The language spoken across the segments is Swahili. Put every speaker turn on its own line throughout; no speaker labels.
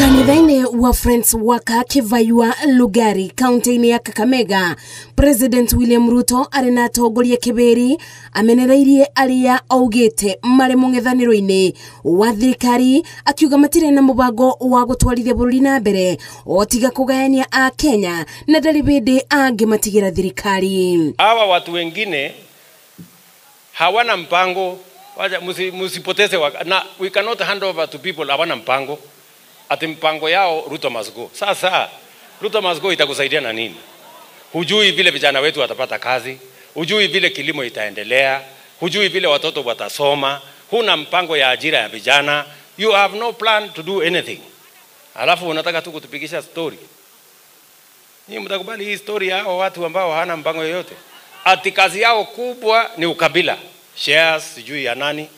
Kanitha-inĩ wa Friends Waka Kivayua Lugari kaunti-inĩ ya Kakamega, President William Ruto arĩ na atongoria kiberi amenereirie arĩa augĩte marĩ mũng'ethanĩro-inĩ wa thirikari, akiuga matirĩ na mũbango wa gũtwarithia bũrũri na mbere o tiga kũgayania a Kenya na ndarĩ hĩndĩ angĩmatigĩra thirikari.
Hawa watu wengine hawana mpango, musipoteze na we cannot hand over to people hawana mpango. Ati mpango yao Ruto must go. Sasa Ruto must go itakusaidia na nini? Hujui vile vijana wetu watapata kazi, hujui vile kilimo itaendelea, hujui vile watoto watasoma, huna mpango ya ajira ya vijana, you have no plan to do anything. Alafu unataka tu kutupigisha story. Nyinyi mtakubali hii story ya hao watu ambao hawana mpango yoyote? Ati kazi yao kubwa ni ukabila, shares, sijui ya nani,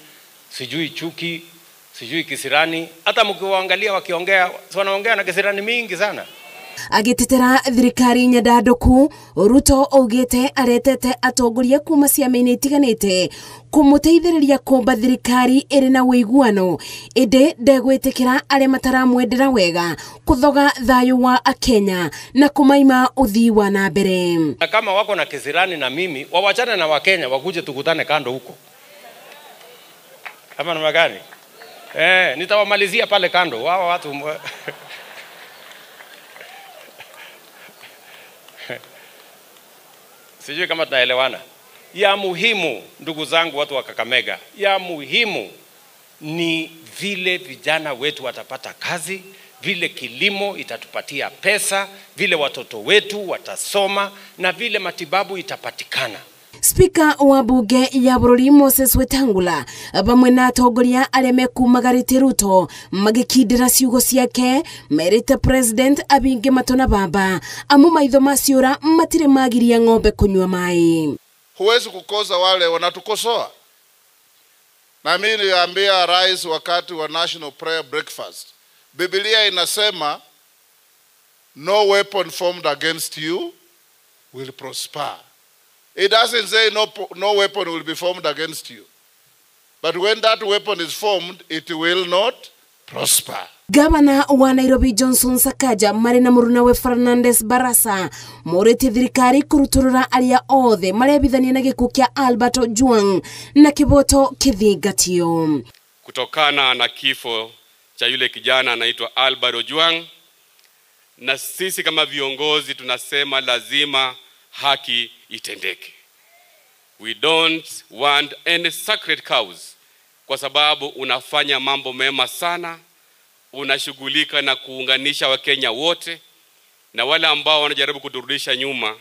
sijui chuki, sijui kisirani. Hata mkiwaangalia wakiongea, wanaongea na kisirani mingi sana.
Agitetera thirikari nyandanduku, Ruto augite aretete atongoria kuma ciama-inĩ itiganĩte kũmũteithĩrĩria kũmba thirikari ĩrĩ na ũiguano, ĩndĩ ndegwĩtĩkĩra arĩa mataramwendera wega kũthoga thayũ wa Akenya na kũmaima ũthii wa na mbere.
Na kama wako na kisirani na mimi, wawachane na Wakenya wakuje tukutane kando huko. Kama namna gani? Nitawamalizia pale kando wao watu. Sijui kama tunaelewana. Ya muhimu ndugu zangu watu wa Kakamega, ya muhimu ni vile vijana wetu watapata kazi, vile kilimo itatupatia pesa, vile watoto wetu watasoma na vile matibabu itapatikana.
Spika wa bunge ya bũrũri Moses Wetangula vamwe na atongoria arĩa mekumagarĩte Ruto magĩkindĩra ciugo ciake merĩte President abinge matũ na bamba amu maitho maciũra matirĩ magiria ng'ombe kũnyua maĩ.
Huwezi kukosa wale wanatukosoa. Na mimi niliambia rais wakati wa National Prayer Breakfast, Biblia inasema no weapon formed against you will prosper. It doesn't say no weapon will be formed against you. But when that weapon is formed, it will not prosper.
Gavana wa Nairobi Johnson Sakaja marĩ na mũrunawe Fernandez Barasa morĩtie thirikari kũrutũrũra arĩa othe marebithania na gĩkuũ kĩa Albert Ojwang na kĩboto kĩthingatio.
Kutokana na kifo cha yule kijana anaitwa Albert Ojwang, na sisi kama viongozi tunasema lazima haki itendeke. We don't want any sacred cows, kwa sababu unafanya mambo mema sana, unashughulika na kuunganisha Wakenya wote, na wale ambao wanajaribu kuturudisha nyuma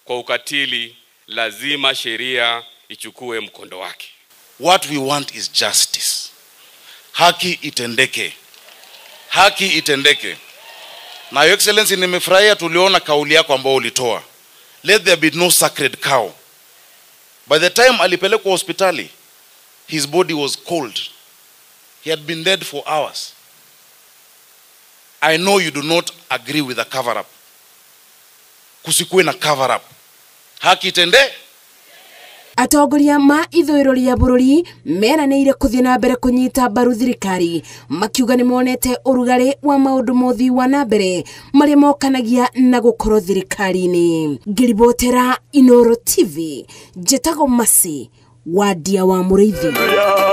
kwa ukatili, lazima sheria ichukue mkondo wake.
What we want is justice. Haki itendeke. Haki itendeke. Na Your Excellency, nimefurahia tuliona kauli yako ambayo ulitoa. Let there be no sacred cow. By the time alipelekwa hospitali, his body was cold. He had been dead for hours. I know you do not agree with the cover-up. Kusikue na cover-up. Haki itende.
Atongoria ma ithũĩro rĩa bũrũri meranĩire kũthiĩ na mbere kũnyita mbaru thirikari makiuga nĩ monete ũrugarĩ wa maũndũ ma ũthii wa na mbere marĩa mokanagia na gũkorwo thirikari-inĩ. Ngĩribotera Inooro TV, njĩtagwo Mercy Wadia wa Mũrĩithi.